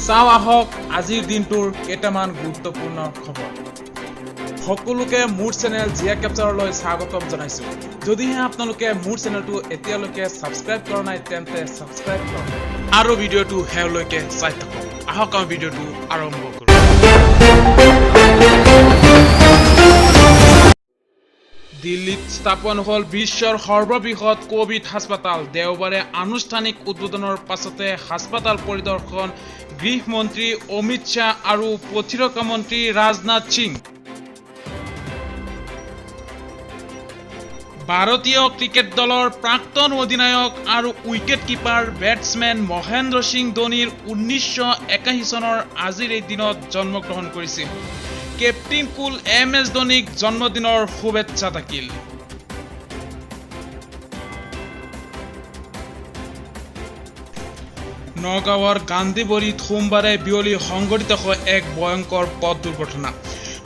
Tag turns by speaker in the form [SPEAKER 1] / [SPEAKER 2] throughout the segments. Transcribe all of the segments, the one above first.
[SPEAKER 1] চাওঁ আহক আজিৰ দিনটোৰ কেইটামান গুৰুত্বপূৰ্ণ খবৰ। সকলোকে মোৰ চেনেল জিয়া কেপচাৰলৈ স্বাগতম জনাইছোঁ। যদিহে আপোনালোকে মোৰ চেনেলটো এতিয়ালৈকে ছাবস্ক্ৰাইব কৰা নাই, তেন্তে ছাবস্ক্ৰাইব কৰক আৰু ভিডিঅ'টো শেষলৈকে চাই থাকক। আহক, আমি ভিডিঅ'টো আৰম্ভ কৰোঁ। দিল্লীত স্থাপন হ'ল বিশ্বৰ সৰ্ববৃহৎ কোভিড হাস্পতাল। দেওবাৰে আনুষ্ঠানিক উদ্বোধনৰ পাছতে হাস্পতাল পৰিদৰ্শন গৃহমন্ত্ৰী অমিত শ্বাহ আৰু প্ৰতিৰক্ষা মন্ত্ৰী ৰাজনাথ সিং। ভাৰতীয় ক্ৰিকেট দলৰ প্ৰাক্তন অধিনায়ক আৰু wicket keeper batsman Mahendra Singh ধোনীৰ 1981 চনৰ আজিৰ এই দিনত জন্মগ্ৰহণ কৰিছিল। কেপ্টেইন কুল এম এছ ধোনীক জন্মদিনৰ শুভেচ্ছা থাকিল। নগাঁৱৰ গান্ধীবৰীত সোমবাৰে বিয়লি সংঘটিত হয় এক ভয়ংকৰ পথ দুৰ্ঘটনা।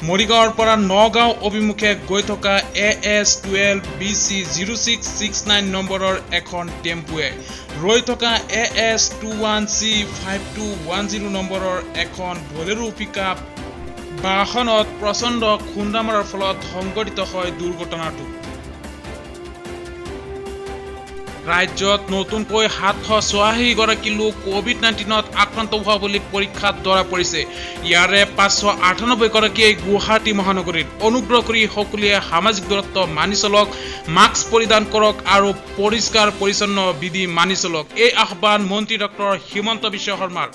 [SPEAKER 1] মৰিগাঁৱৰ পৰা নগাঁও অভিমুখে গৈ থকা AS 12 BC 0669 নম্বৰৰ এখন টেম্পুৱে ৰৈ থকা AS 21 C 5210 নম্বৰৰ এখন বলেৰো পিক আপ বাহনত প্ৰচণ্ড খুন্দা মৰাৰ ফলত সংঘটিত হয় দুৰ্ঘটনাটো। ৰাজ্যত নতুনকৈ 786 গৰাকী লোক কোভিড-19ত আক্ৰান্ত হোৱা বুলি পৰীক্ষাত ধৰা পৰিছে। ইয়াৰে 598 গৰাকীয়ে গুৱাহাটী মহানগৰীৰ। অনুগ্ৰহ কৰি সকলোৱে সামাজিক দূৰত্ব মানি চলক, মাস্ক পৰিধান কৰক আৰু পৰিষ্কাৰ পৰিচ্ছন্ন বিধি মানি চলক, এই আহ্বান মন্ত্ৰী ডক্টৰ হিমন্ত বিশ্ব শৰ্মাৰ।